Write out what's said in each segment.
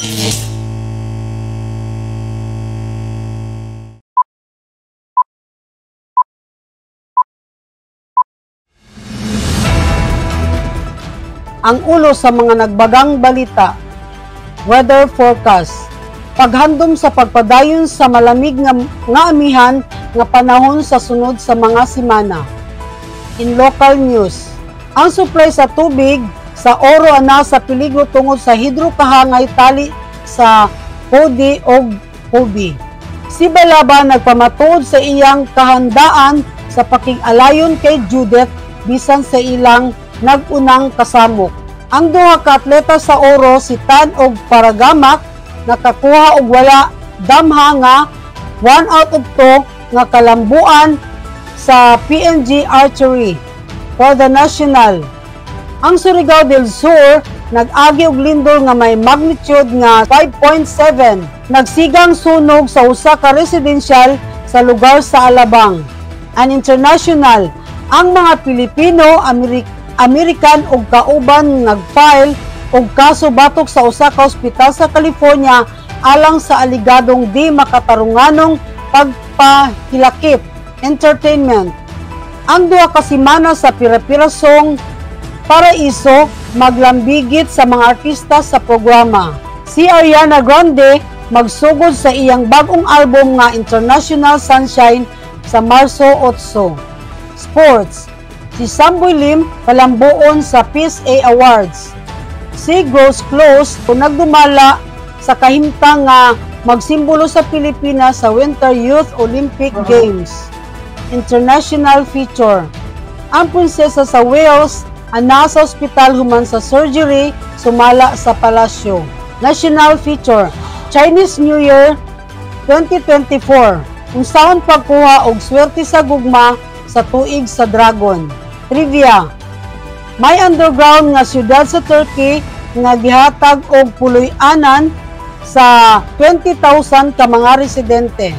Ang ulo sa mga nagbagang balita. Weather forecast. Paghandom sa pagpadayon sa malamig nga amihan nga panahon sa sunod sa mga semana. In local news, ang supply sa tubig sa Oro ana sa peligro tungod sa hidrokahangay tali sa Kodi og Kobe. Si Balaba nagpamatuod sa iyang kahandaan sa pakig-alayon kay Judith bisan sa ilang nagunang kasamok. Ang duha ka atleta sa Oro, si Tan og Paragamak, nakakuha og wala damha nga 1 out of 2 nga kalambuan sa PNG Archery. For the national, ang Surigao del Sur nag-agi og lindol nga may magnitude nga 5.7. Nagsigang sunog sa usa ka residential sa lugar sa Alabang. An international, ang mga Pilipino, American ug kauban nag-file og kaso batok sa usa ka ospital sa California alang sa aligadong di makatarunganong pagpahilakip. Entertainment. Ang duha ka semana sa pira-pirasong paraiso maglambigit sa mga artista sa programa. Si Ariana Grande magsugod sa iyang bagong album nga International Sunshine sa Marso 8. Sports. Si Samboy Lim palambuon sa PSA Awards. Si Gross Close o nagdumala sa kahimtang nga magsimbolo sa Pilipinas sa Winter Youth Olympic Games. International feature. Ang prinsesa sa Wales ang nasa ospital human sa surgery sumala sa palasyo. National feature. Chinese New Year 2024. Unsaon pagkuha og swerte sa gugma sa tuig sa Dragon. Trivia. May underground nga siyudad sa Turkey nga gihatag og puloy-anan sa 20,000 ka mga residente.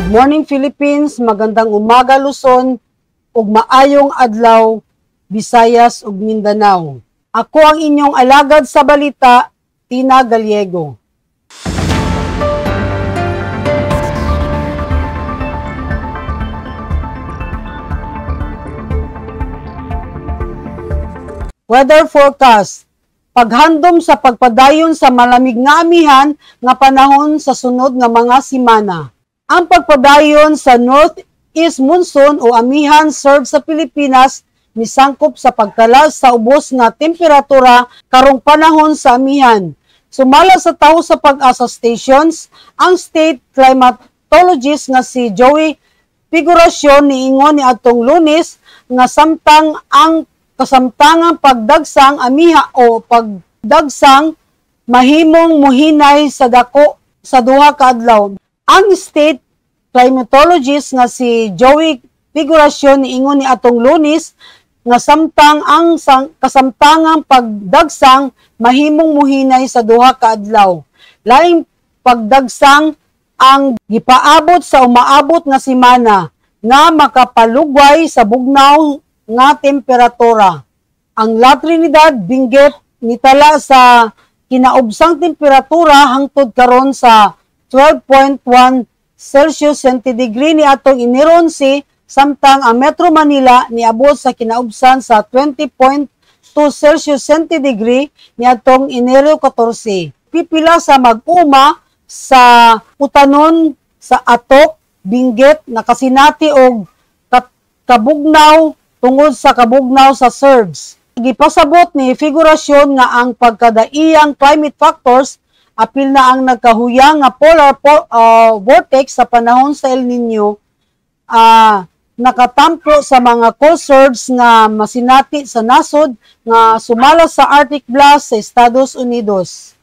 Good morning Philippines, magandang umaga Luzon, ug maayong adlaw Visayas ug Mindanao. Ako ang inyong alagad sa balita, Tina Gallego. Weather forecast. Paghandom sa pagpadayon sa malamig nga amihan nga panahon sa sunod nga mga semana. Ang pagpadayon sa Northeast Monsoon o amihan serve sa Pilipinas misangkop sa pagtala sa ubos nga temperatura karong panahon sa amihan. Sumala sa tawo sa Pag-asa stations, ang state climatologist nga si Joey Figuracion niingon ni atong Lunes nga samtang ang kasamtangang pagdagsang amiha o pagdagsang mahimong muhinay sa dako sa duha ka adlaw. Ang state climatologist nga si Joey Figuracion niingon ni atong Lunes nga samtang ang kasamtangang pagdagsang mahimong muhinay sa duha ka adlaw. Laing pagdagsang ang gipaabot sa umaabot nga semana nga makapalugway sa bugnaw nga temperatura. Ang La Trinidad, Benguet nitala sa kinaubsang temperatura hangtod karon sa 12.1 Celsius centidegree ni atong Enero 11, samtang ang Metro Manila niabot sa kinaubsan sa 20.2 Celsius centidegree ni atong Enero 14. Pipila sa mag-uma sa utanon sa Atok, Benguet nakasinati og kabugnaw tungod sa kabugnaw sa surge. Gipasabot ni Figuracion nga ang pagkadaiyang climate factors apil na ang nagkahuyang nga polar vortex sa panahon sa El Nino nakatampo sa mga cold surge nga masinati sa nasod nga sumala sa Arctic blast sa Estados Unidos.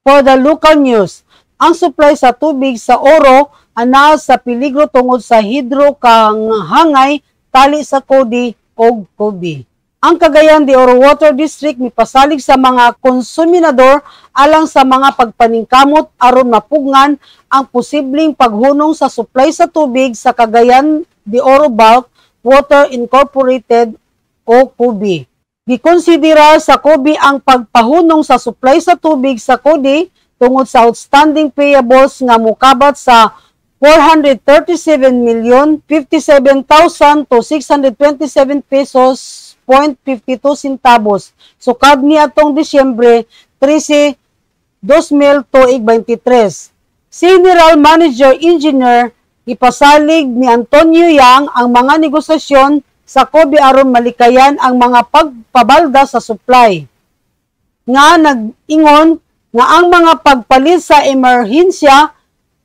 For the local news, Ang supply sa tubig sa Oro anaa sa peligro tungod sa hidro kang hangay tali sa Kodi og Kobe. Ang Cagayan de Oro Water District mipasalig sa mga konsuminador alang sa mga pagpaningkamot aron mapugngan ang posibleng paghunong sa supply sa tubig sa Cagayan de Oro Bulk Water Incorporated o COBI. Gikonsidera sa COBI ang pagpahunong sa supply sa tubig sa CODI tungod sa outstanding payables nga mokabat sa 437,057,000 to 627 pesos point 52 centavos sukad niadtong Disyembre 13, 2023. General Manager Engineer ipasalig ni Antonio Yang ang mga negosasyon sa COBI aron malikayan ang mga pagpabalda sa supply. Nga nag-ingon nga ang mga pagpalit sa emerhensya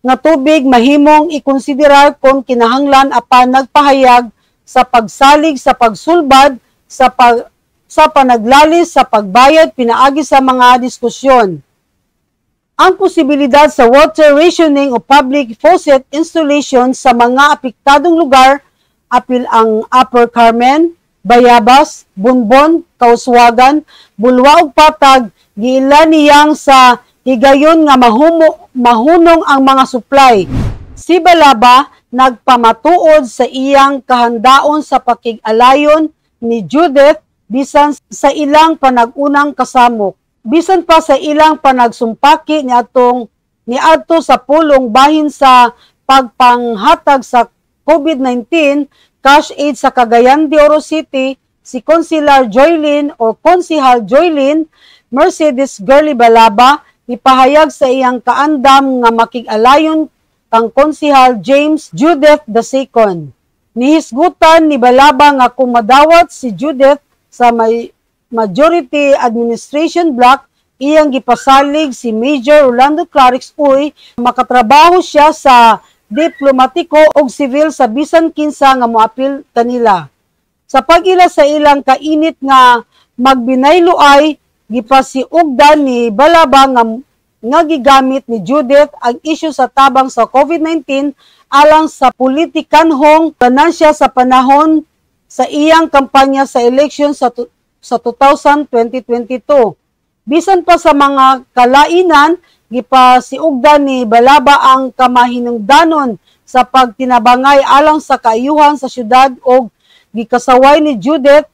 nga tubig mahimong ikonsiderar kon kinahanglan, apan nagpahayag sa pagsalig sa pagsulbad sa panaglalis sa pagbayad pinaagi sa mga diskusyon. Ang posibilidad sa water rationing o public faucet installation sa mga apektadong lugar apil ang Upper Carmen, Bayabas, Bonbon, Kauswagan, Bulua ug Patag, giila niyang sa higayon nga mahunong ang mga supply. Si Balaba nagpamatuod sa iyang kahandaon sa pakig-alayon ni Judith bisan sa ilang panag-unang kasamok. Bisan pa sa ilang panagsumpaki niadto sa pulong bahin sa pagpanghatag sa COVID-19 cash aid sa Cagayan de Oro City, si Councilor Joylyn o Konsihal Joylyn Mercedes Girlie Balaba ipahayag sa iyang kaandam nga makig-alayon kang Konsihal James Judith II. Nihisgutan ni Balaba nga kung madawat si Judith sa may majority administration block, iyang gipasalig si Major Rolando Klarex Uy makatrabaho siya sa diplomatiko og civil sa bisan kinsa nga moapil kanila. Sa pag-ila sa ilang kainit nga magbinayloay, gipasiugdan ni Balaba nga gigamit ni Judith ang isyu sa tabang sa COVID-19 alang sa politikanhong ganansya sa panahon sa iyang kampanya sa eleksyon sa 2022. Bisan pa sa mga kalainan, gipasiugdan ni Balaba ang kamahinungdanon sa pagtinabangay alang sa kaayuhan sa syudad og gikasaway ni Judith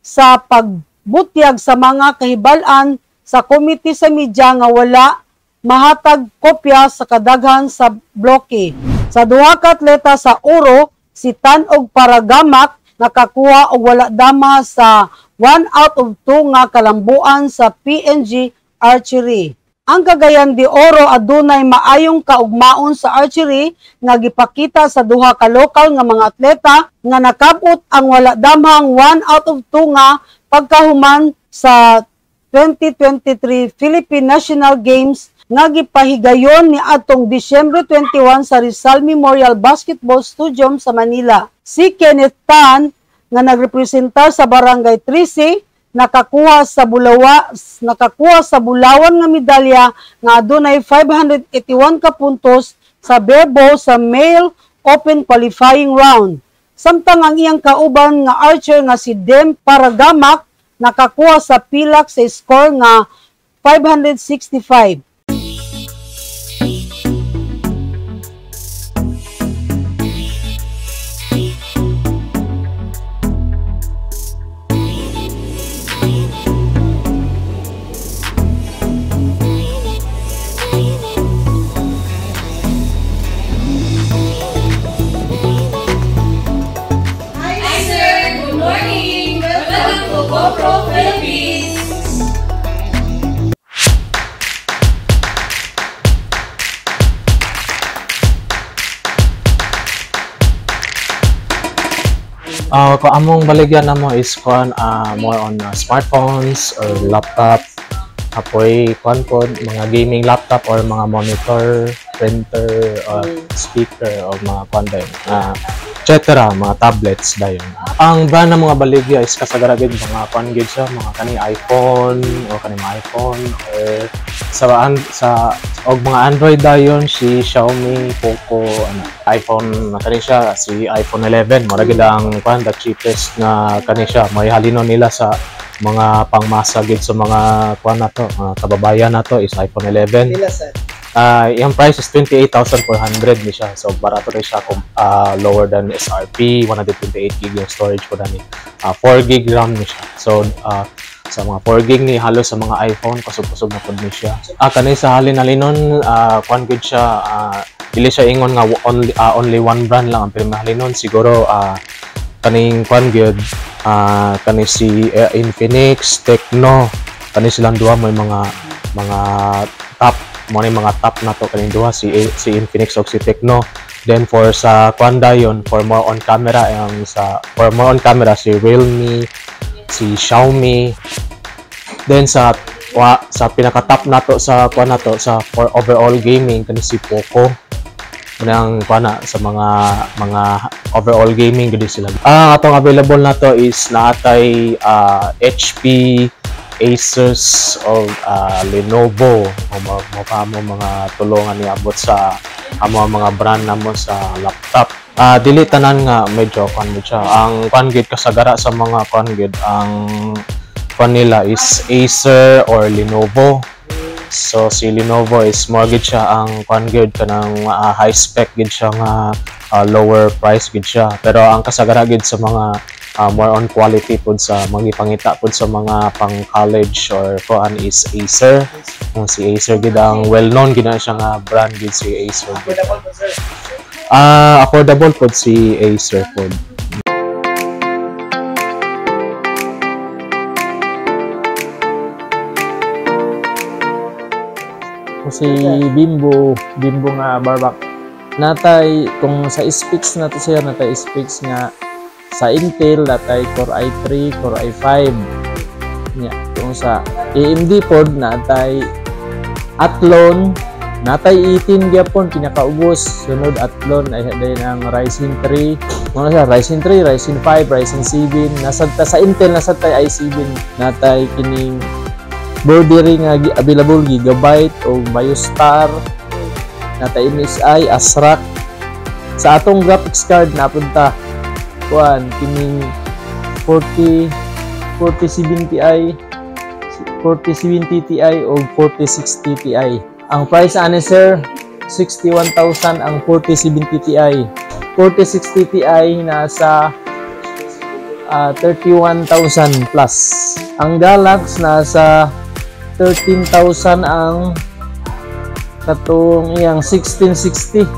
sa pagbutyag sa mga kahibal-an sa komite sa media nga wala mahatag kopya sa kadaghan sa bloke. Sa duha ka atleta sa Oro, si Tan og Paragamak nakakuha og wala dama sa 1 out of 2 nga kalambuan sa PNG Archery. Ang Cagayan de Oro adunay maayong kaugmaon sa archery nga gipakita sa duha ka lokal nga mga atleta nga nakabot ang wala damhang 1 out of 2 nga pagkahuman sa 2023 Philippine National Games nga gipahigayon ni atong Disyembre 21 sa Rizal Memorial Basketball Stadium sa Manila. Si Kenneth Tan nga nagrepresentar sa Barangay 13 nakakuha sa bulawan nga medalya nga adunay 581 ka puntos sa barebow sa male open qualifying round. Samtang ang iyang kauban nga archer nga si Dem Paragamak nakakuha sa pilak sa score nga 565. Hi, sir! Good morning! Welcome to GoPro Philippines! Kung among baligyan namo is kuan more on smartphones or laptop. Apoy kuan pod mga gaming laptop or mga monitor, printer, or speaker o mga kuan din. etc. Mga tablets dayon. Ang brand ng mga baligya is kasagara gid mga kuan gid siya, mga kani iPhone o kani mga iPhone or sa og mga Android dayon si Xiaomi, Poco, ano, iPhone na kani siya si iPhone 11 mura gid ang kuan, the cheapest nga kani siya, may halino nila sa mga pangmasa gid sa mga kuan nato, mga kababayan nato is iPhone 11. Pila, sir? Yung price is 28,400 ni siya. So barato rin siya lower than SRP, 128 gig yung storage ko ni. 4 gig RAM ni siya. So sa mga 4 gig ni halos sa mga iPhone kusog-kusog na pud ni siya. Kani sa halin-halinon, kuan gid siya, dili siya ingon nga only one brand lang ang pirmi halinon, siguro kaning kuan gyud, kani si Infinix, Tecno, kani silang duha may mga top mo ni, mga top na to kaning duha, si Infinix ug si Tecno. Then for sa kuan dayon, for more on camera, ang sa for more on camera si Realme, si Xiaomi. Then sa pinaka top nato sa kuan nato sa for overall gaming, kani si Poco. Munang kuan na sa mga overall gaming gud sila. Ang atong available nato is naatay HP, Asus o Lenovo o mo pa mo mga tulungan niabot sa amo ang mga brand namo sa laptop. Dili tanan nga medyo kuan mo siya. Ang kuan gid kasagara sa mga kuan gid, ang kuan nila is Acer or Lenovo. So si Lenovo is more gid siya ang kuan gid kanang high spec gid siya nga lower price gid siya. Pero ang kasagara gid sa mga more on quality pud sa mga ipangita pud sa mga pang college or kuan is Acer. Kung si Acer gid ang well known gid na siya nga brand gid si Acer gid. Affordable po, sir? Affordable pud si Acer pud. Kung si Bimbo, Bimbo nga barbak. Natay kung sa specs nato sir, natay specs nga sa Intel natay Core i3, Core i5. Nya, kung sa AMD pod natay Athlon, natay 18 gyapon pinakaubos, sunod Athlon ay dayon ang Ryzen 3. Mga sa Ryzen 3, Ryzen 5, Ryzen 7, nasad ta sa Intel nasad tay i7, natay kining board diri nga available Gigabyte o Biostar, natay MSI, ASRock. Sa atong graphics card napunta kuan kining 40 4070 Ti, 4070 Ti o 4060 Ti. Ang price ani sir 61,000 ang 4070 Ti. 4060 Ti nasa 31,000 plus. Ang Galax nasa 13,000 ang katong iyang 1660.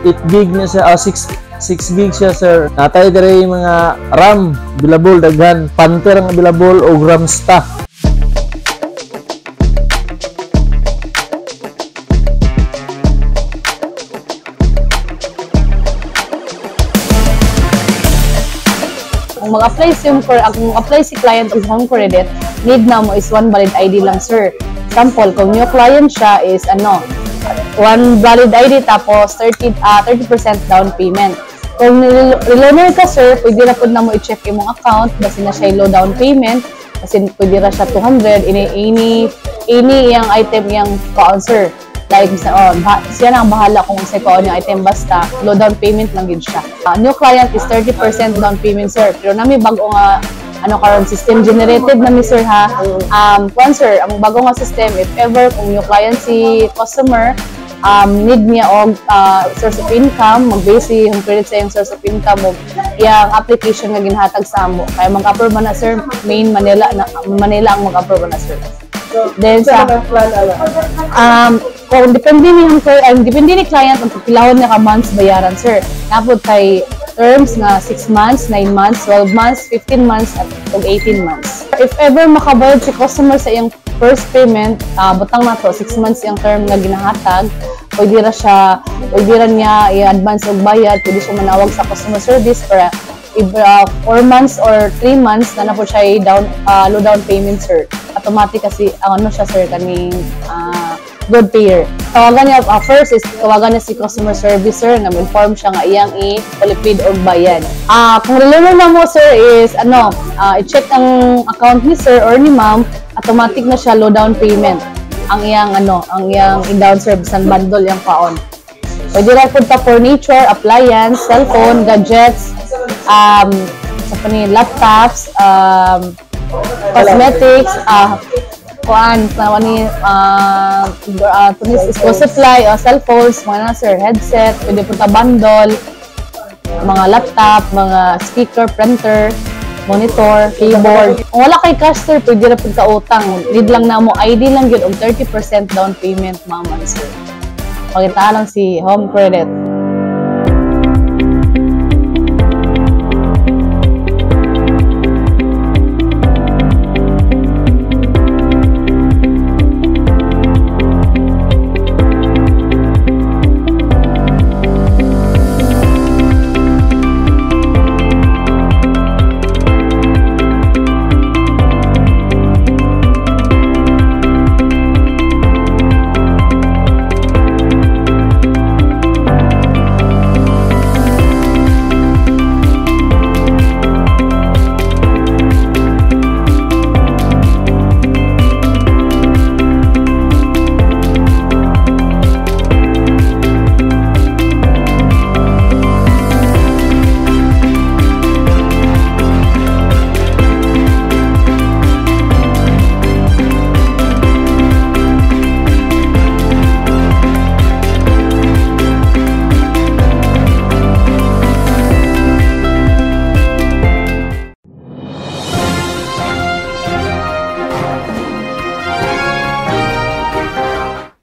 8 gig na siya, 6 gig siya sir. Natay dire mga RAM available daghan, Panther ang available o Ramsta. Kung mag-apply si kung mag-apply si client og home credit, need na mo is one valid ID lang sir. Sample, kung new client siya is ano, one valid ID tapos 30% down payment. Kung reloaner ka sir, pwede ra pud na mo i-check imong account basta na siya low down payment, kasi pwede ra siya 200 ini iyang item iyang kaon sir. Like, oh, siya na ang bahala kung unsay kaon yung item, basta low down payment lang gid siya. New client is 30% down payment sir. Pero nami bago nga ano karon system generated na mi sir ha. Kuan sir, ang bago nga system, if ever kung new client si customer, need niya og source of income, mag-base si home credit sa iyang source of income og iyang application nga ginhatag sa amo. Kaya mag-approve na sir, main Manila na, Manila ang mag-approve na sir. So, Then sa sa plan ala? Kung depende ni home credit, depende ni client ang pipilahon niya ka months bayaran sir. Napod kay terms nga 6 months, 9 months, 12 months, 15 months at ug 18 months. If ever makabayad si customer sa iyang first payment, butang na to 6 months iyang term nga ginahatag, pwede ra siya, pwede ra niya i-advance og bayad, pwede siya manawag sa customer service para 4 months or 3 months na na po siya down low down payment sir. Automatic kasi ang ano siya sir kaning Good payer. Tawagan niya, first is tawagan niya si customer service, sir, nga inform siya nga iyang i-palipid og bayad. Kung reloader na mo, sir, is ano, i-check ang account ni sir or ni ma'am, automatic na siya low down payment. Ang iyang ano, ang iyang i-down service ang bundle yung paon. Pwede ra pud ta furniture, appliance, cellphone, gadgets, sa pa ni laptops, cosmetics, kuan, tawag ni tunis school supply, cellphones, mga na sir, headset, pwede po ta bundle, mga laptop, mga speaker, printer, monitor, keyboard. Kung wala kay cash, sir, pwede ra pud ka utang. Need lang na mo ID lang gyud og 30% down payment, ma'am and sir. Pakita lang si Home Credit.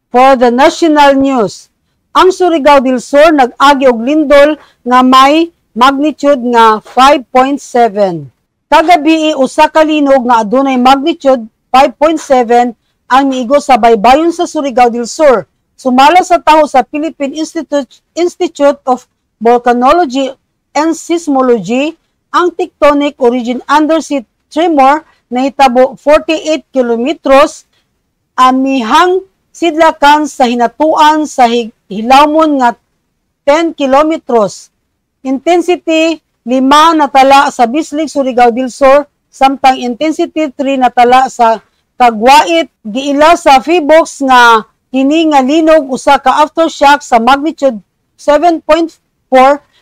For the national news, ang Surigao del Sur nag-agi og lindol nga may magnitude nga 5.7. Kagabi usa ka linog nga adunay magnitude 5.7 ang miigo sa baybayon sa Surigao del Sur. Sumala sa taho sa Philippine Institute of Volcanology and Seismology, ang tectonic origin undersea tremor nahitabo 48 kilometros amihang sidlakan sa hinatuan sa hilawmon nga 10 kilometros. Intensity 5 natala sa Bislig, Surigao del Sur, samtang intensity 3 natala sa Kagwait. Giila sa Phivolcs nga kini nga linog usa ka aftershock sa magnitude 7.4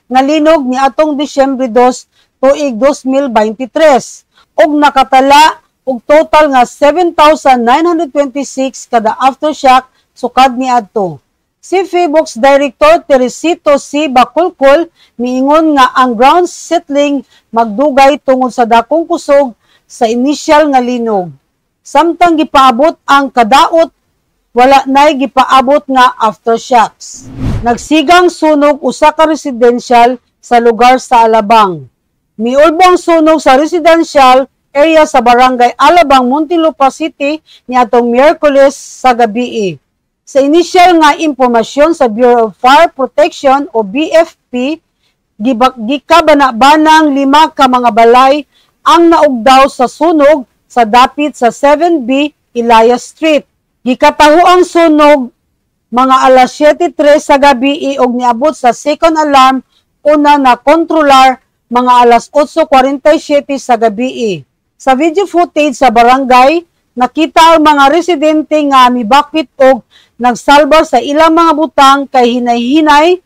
nga linog niadtong Disyembre 2 tuig 2023 ug nakatala og total nga 7,926 kada aftershock sukad niadto. Si Phivolcs Director Teresito C. Bacolcol miingon nga ang ground settling magdugay tungod sa dakong kusog sa initial nga linog. Samtang gipaabot ang kadaot, wala nay gipaabot nga aftershocks. Nagsigang sunog usa ka residential sa lugar sa Alabang. Miulbo ang sunog sa residential area sa Barangay Alabang, Muntinlupa City niadtong Miyerkules sa gabii. Sa initial nga impormasyon sa Bureau of Fire Protection o BFP, gikabana-banang 5 ka mga balay ang naugdaw sa sunog sa dapit sa 7B Elias Street. Gikataho ang sunog mga alas 7:03 sa gabi og niabot sa second alarm una na kontrolar mga alas 8:47 sa gabii. Sa video footage sa barangay, nakita ang mga residente nga mibakit og nagsalba sa ilang mga butang kay hinay-hinay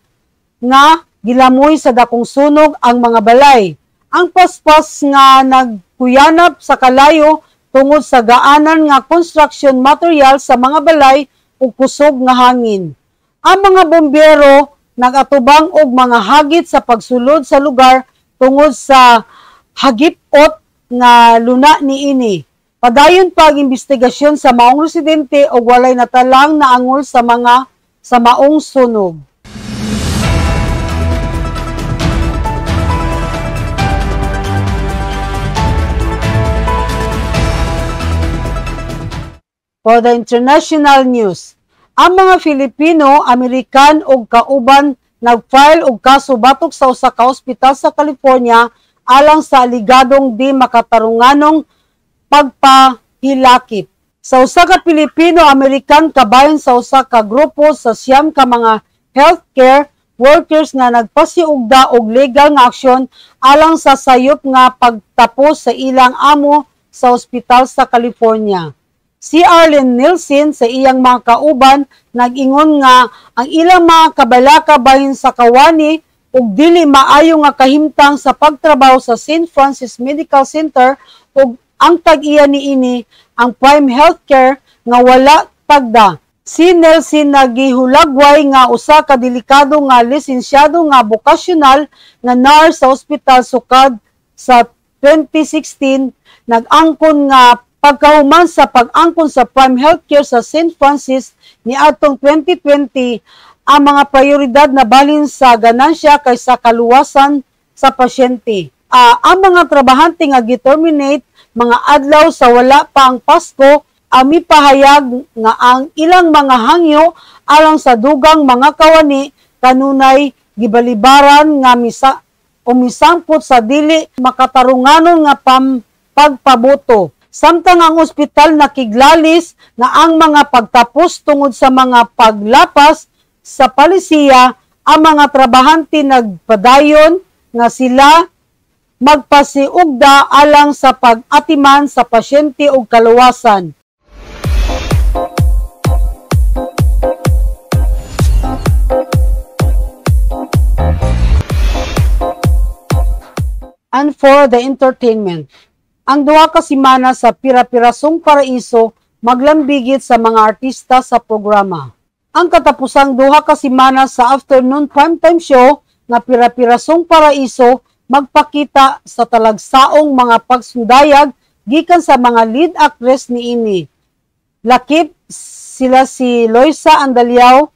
nga gilamoy sa dakong sunog ang mga balay. Ang paspas nga nagkuyanap sa kalayo tungod sa gaanan nga construction material sa mga balay ug kusog nga hangin. Ang mga bombero nagatubang og mga hagit sa pagsulod sa lugar tungod sa hagipot nga luna niini. Padayon pa ang investigasyon sa maong residente og walay natalang naangol sa mga sa maong sunog. For the international news, ang mga Filipino, Amerikan ug kauban nag-file og kaso batok sa usa ka ospital sa California alang sa aligadong di makatarunganong pagpahilakip. Sa usa ka Pilipino-American kabahin sa usa ka grupo sa 9 ka mga healthcare workers nga nagpasiugda og legal nga aksyon alang sa sayop nga pagtapos sa ilang amo sa ospital sa California. Si Arlene Nielsen sa iyang mga kauban nag-ingon nga ang ilang mga kabalaka bahin sa kawani ug dili maayo nga kahimtang sa pagtrabaho sa St. Francis Medical Center ug ang tag-iya niini ang Prime Healthcare nga wala tagda. Si Nelson nagihulagway nga usa ka delikado nga lisensyado nga bokasyonal nga nurse sa ospital sukad sa 2016 nag-angkon nga pagkahuman sa pag-angkon sa Prime Healthcare sa St. Francis niadtong 2020 ang mga prioridad na balin sa ganansya kaysa kaluwasan sa pasyente. Ang mga trabahante nga gi-terminate mga adlaw sa wala pa ang Pasko ami pahayag nga ang ilang mga hangyo alang sa dugang mga kawani kanunay gibalibaran nga misa o misangpot sa dili makatarunganon nga pagpaboto. Samtang ang ospital nakiglalis nga ang mga pagtapos tungod sa mga paglapas sa palisiya, ang mga trabahante nagpadayon nga sila magpasiugda alang sa pag-atiman sa pasyente ug kaluwasan. And for the entertainment, ang duha ka semana sa Pira-Pirasong Paraiso maglambigit sa mga artista sa programa. Ang katapusang duha ka semana sa afternoon primetime show nga Pira-Pirasong Paraiso magpakita sa talagsaong mga pagsundayag gikan sa mga lead actress niini. Lakip sila si Loisa Andaliao,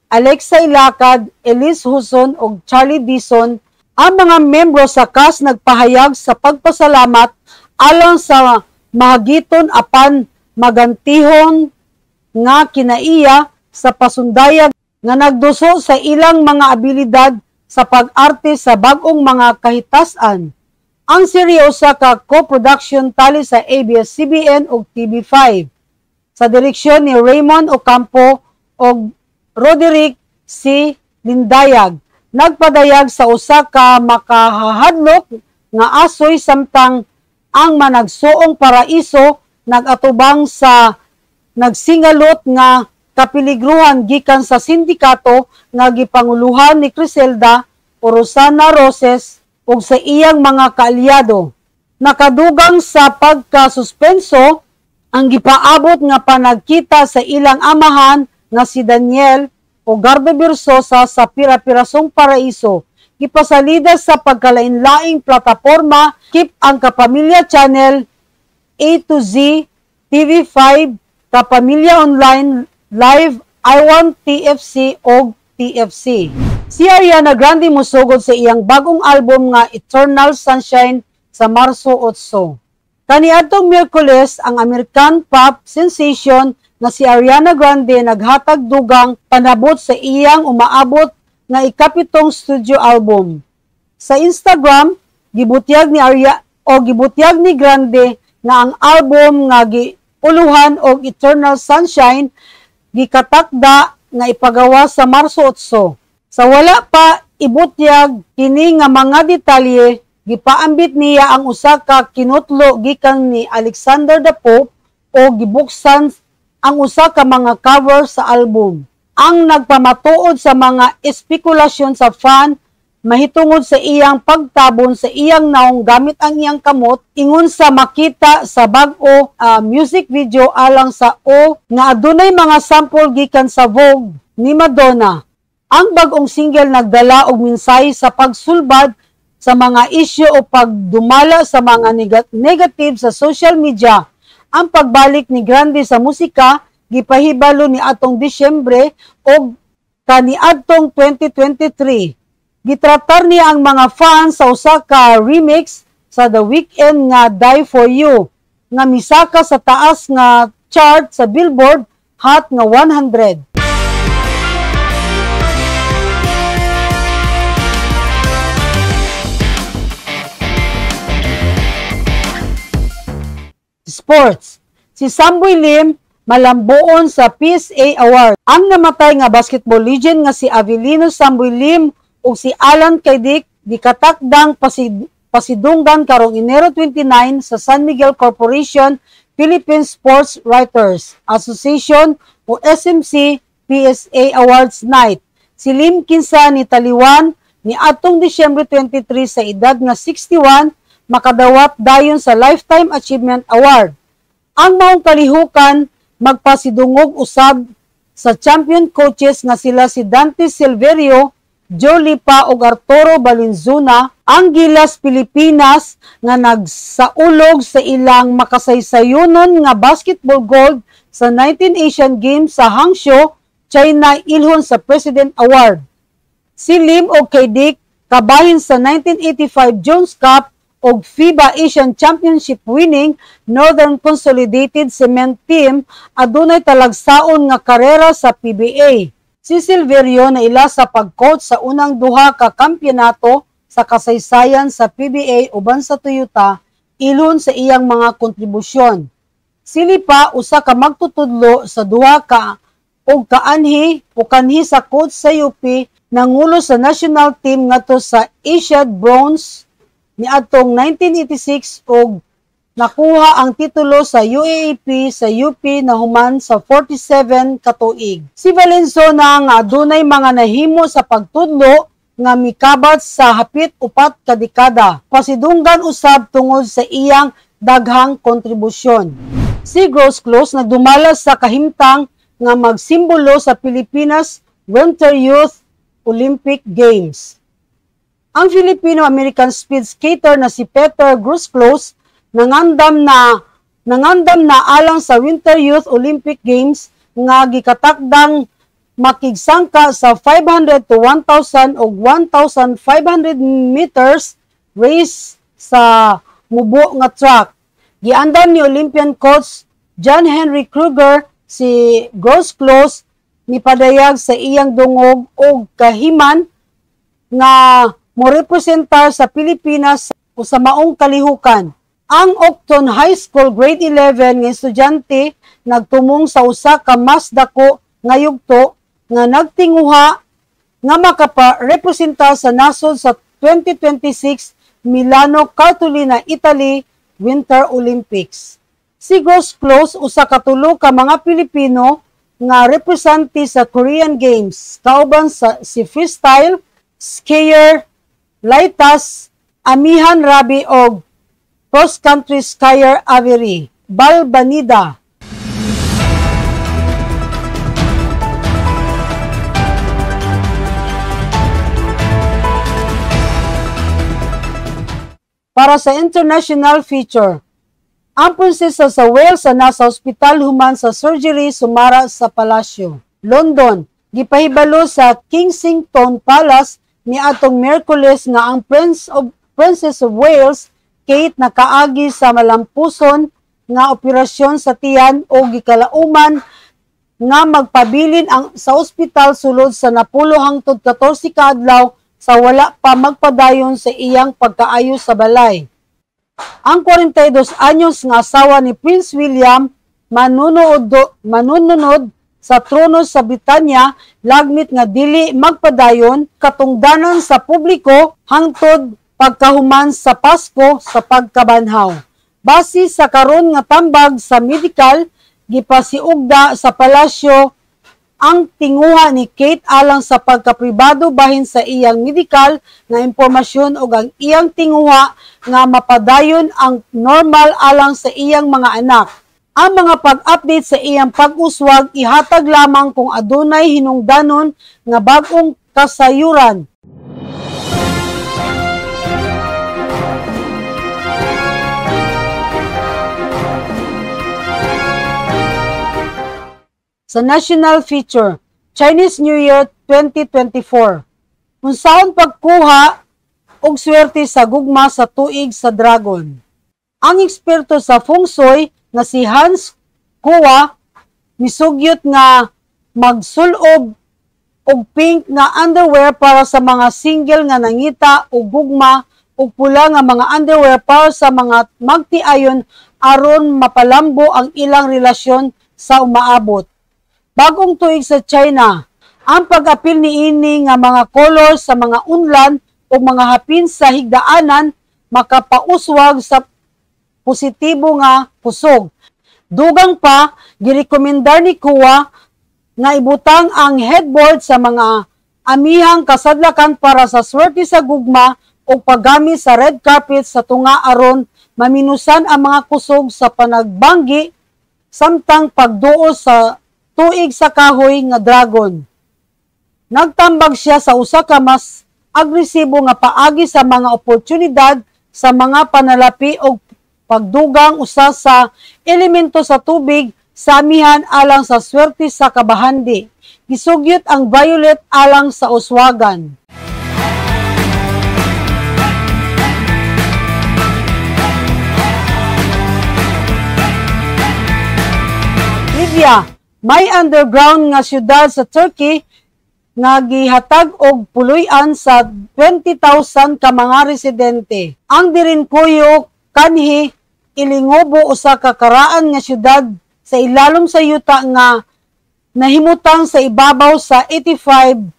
Alexa Ilacad, Elise Huson ug Charlie Dison. Ang mga membro sa cast nagpahayag sa pagpasalamat alang sa mahagiton apan magantihon nga kinaiya sa pasundayag nga nagduso sa ilang mga abilidad sa pag-arte sa bag-ong mga kahitasan. Ang serye usa ka co-production tali sa ABS-CBN ug TV5 sa direksyon ni Raymond Ocampo ug Roderick C. Lindayag. Nagpadayag sa usa ka makahadlok nga asoy samtang ang managsuong paraiso nag-atubang sa nagsingalot nga kapiligruhan gikan sa sindikato nga gipanguluhan ni Criselda o Rosana Roses ug sa iyang mga kaalyado. Nakadugang sa pagkasuspenso ang gipaabot nga panagkita sa ilang amahan nga si Daniel o Gardo Versosa sa Pira-Pirasong Paraiso. Gipasalida sa pagkalain-laing plataporma kip ang Kapamilya Channel, A to Z, TV5, Kapamilya Online, Live, I Want TFC o TFC. Si Ariana Grande mosugod sa iyang bagong album nga Eternal Sunshine sa Marso 8. Kaniadtong Miyerkules, ang American pop sensation na si Ariana Grande naghatag dugang panabot sa iyang umaabot nga ikapitong studio album. Sa Instagram, gibutyag ni Grande nga ang album nga giuluhan og Eternal Sunshine gikatakda nga ipagawa sa Marso 8. Sa wala pa ibutyag kini nga mga detalye, gipaambit niya ang usa ka kinutlo gikan ni Alexander the Pope o gibuksan ang usa ka mga cover sa album. Ang nagpamatuod sa mga espekulasyon sa fan mahitungod sa iyang pagtabon sa iyang naong gamit ang iyang kamot ingon sa makita sa bag-o music video alang sa O nga adunay mga sample gikan sa Vogue ni Madonna. Ang bag-ong single nagdala og mensahe sa pagsulbad sa mga isyu o pagdumala sa mga negative sa social media. Ang pagbalik ni Grande sa musika gipahibalo ni atong Disyembre og kaniadtong 2023. Gitratar niya ang mga fans sa usa ka remix sa The Weeknd nga Die For You nga misaka sa taas nga chart sa Billboard Hot nga 100. Sports. Si Samboy Lim malambuon sa PSA Award. Ang namatay nga basketball legend nga si Avelino Samboy Lim ug si Allan Caidic gikatakdang pasidunggan karong Enero 29 sa San Miguel Corporation Philippine Sports Writers Association o SMC PSA Awards Night. Si Lim, kinsa ni taliwan ni atong Disyembre 23 sa edad nga 61, makadawat dayon sa Lifetime Achievement Award. Ang maong kalihukan magpasidungog usab sa champion coaches nga sila si Dante Silverio, Joe Lipa ug Arturo Valenzona. Ang Gilas Pilipinas nga nagsaulog sa ilang makasaysayunon nga basketball gold sa 19 Asian Games sa Hangzhou, China, ilhon sa President Award. Si Lim og Caidic kabahin sa 1985 Jones Cup og FIBA Asian Championship winning Northern Consolidated Cement Team adunay talagsaon nga karera sa PBA. Si Silverio naila sa pag-coach sa unang duha ka kampiyonato sa kasaysayan sa PBA uban sa Toyota, ilhon sa iyang mga kontribusyon. Si Lipa usa ka magtutudlo sa duha ka og kaanhi o kanhi sa coach sa UP, nangulo sa national team ngadto sa Asiad Bronze niadtong 1986 ug nakuha ang titulo sa UAAP sa UP nahuman sa 47 ka tuig. Si Valenzona nga adunay mga nahimo sa pagtudlo nga mikabat sa hapit 4 ka dekada, pasidunggan usab tungod sa iyang daghang kontribusyon. Si Groseclose nagdumala sa kahimtang nga magsimbolo sa Pilipinas Winter Youth Olympic Games. Ang Filipino-American speed skater na si Peter Groseclose nangandam na alang sa Winter Youth Olympic Games nga gikatakdang makigsangka sa 500 to 1,000 o 1,500 meters race sa mubo nga track. Giandam ni Olympian coach John Henry Kruger si Groseclose nipadayag sa iyang dungog og kahiman nga morepresentar sa Pilipinas o sa maong kalihukan. Ang Oakton High School grade 11 nga estudyante nagtumong sa usa ka mas dako nga yugto nga nagtinguha nga makapa-representar sa nasod sa 2026 Milano Cortina, Italy Winter Olympics. Si Groseclose usa ka tulo ka mga Pilipino nga representante sa Korean Games kauban sa si freestyle skier Laitas Amihan Rabi og cross-country skier Avery Balbanida. Para sa international feature, ang prinsesa sa Wales sa nasa ospital human sa surgery, sumara sa palasyo. London, gipahibalo sa Kensington Palace ni atong Miyerkules nga ang Princess of Wales Kate nakaagi sa malampuson nga operasyon sa tiyan o gikalauman nga magpabilin ang sa ospital sulod sa 10 hangtod 14 ka adlaw sa wala pa magpadayon sa iyang pagkaayo sa balay. Ang 42 anyos nga asawa ni Prince William manununod sa trono sa Britanya lagmit nga dili magpadayon katungdanan sa publiko hangtod pagkahuman sa Pasko sa pagkabanhaw. Base sa karon nga tambag sa medical, gipasiugda sa palasyo ang tinguha ni Kate alang sa pagkapribado bahin sa iyang medikal nga impormasyon ug ang iyang tinguha nga mapadayon ang normal alang sa iyang mga anak. Ang mga pag-update sa iyang pag-uswag ihatag lamang kung adunay hinungdanon nga bag-ong kasayuran. Sa national feature, Chinese New Year 2024. Unsaon pagkuha og swerte sa gugma sa tuig sa Dragon? Ang eksperto sa feng shui nga si Hans Kua misugyot nga magsulob og pink nga underwear para sa mga single nga nangita og gugma ug pula nga mga underwear para sa mga magtiayon. aron mapalambo ang ilang relasyon sa umaabot. Bagong tuig sa China, ang pag-apil niini nga mga color sa mga unlan o mga hapin sa higdaanan makapauswag sa positibo nga kusog. Dugang pa, girekomendar ni Kua nga ibutang ang headboard sa mga amihang kasadlakan para sa swerte sa gugma o paggamit sa red carpet sa tunga aron maminusan ang mga kusog sa panagbanggi samtang pagduos sa tuig sa kahoy nga dragon. Nagtambag siya sa usa ka mas agresibo nga paagi sa mga oportunidad sa mga panalapi og pagdugang usa sa elemento sa tubig sa amihan alang sa swerte sa kabahandi. Gisugyot ang violet alang sa uswagan. Libya, may underground nga syudad sa Turkey nga gihatag og puloy-an sa 20,000 ka mga residente. Ang Derinkuyu kanhi ilingobo usa ka karaan nga syudad sa ilalom sa yuta nga nahimutang sa ibabaw sa 85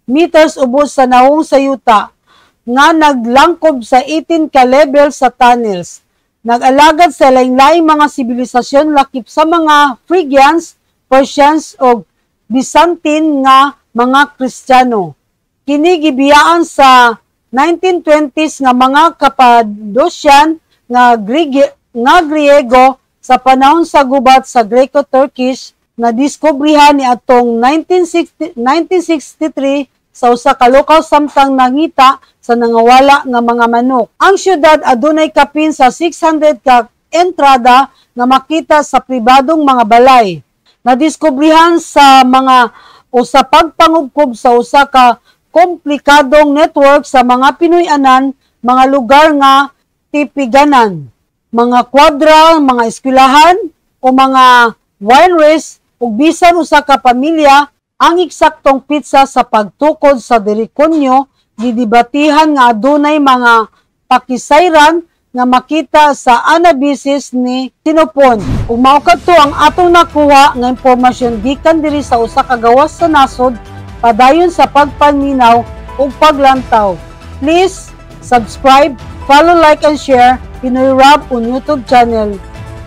meters ubos sa nawong sa yuta nga naglangkob sa 18 ka level sa tunnels. Nag-alagad sa lain-laing mga sibilisasyon lakip sa mga Phrygians, Persians ug Byzantine nga mga Kristiyano. Kini gibiyaan sa 1920s nga mga Cappadocian nga Griego sa panahon sa gubat sa Greco-Turkish na diskubrihan ni atong 1963 sa usa ka lokal samtang nangita sa nangawala nga mga manok. Ang syudad adunay kapin sa 600 ka entrada nga makita sa pribadong mga balay. Nadiskubrihan sa mga o sa pagpangubkob sa usa ka komplikadong network sa mga Pinoy-anan, mga lugar nga tipiganan, mga kwadra, mga eskwelahan o mga wineries ug bisan usa ka pamilya. Ang eksaktong pitsa sa pagtukod sa Derinkuyu gidibatihan nga adunay mga pakisayran nga makita sa Anabasis ni Xenophon. Ug mao kadto ang atong nakuha nga impormasyon gikan diri sa usa ka gawas sa nasod, padayon sa pagpaminaw ug paglantaw. Please subscribe, follow, like and share Pinoy Rob on YouTube channel.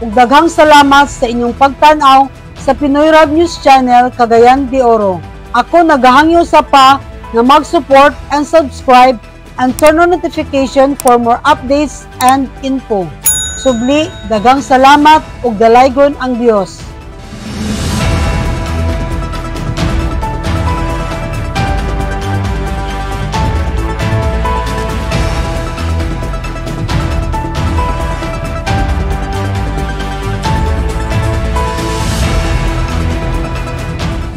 Ug daghang salamat sa inyong pagtan-aw sa Pinoy Rob News Channel, Cagayan de Oro. Ako nagahangyo sa pa nga mag-support and subscribe and turn on notification for more updates and info. Subli, daghang salamat ug dalaygon ang Dios.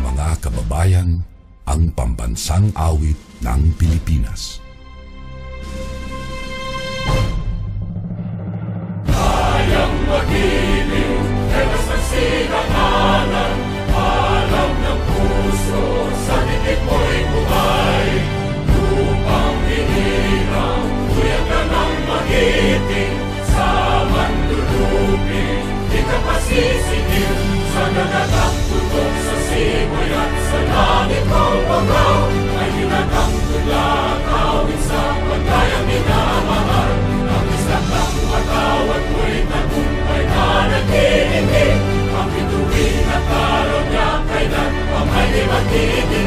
Mga kababayan, ang pambansang awit ng Pilipinas. Ang bituin at araw niya kailan pa may di matitigil.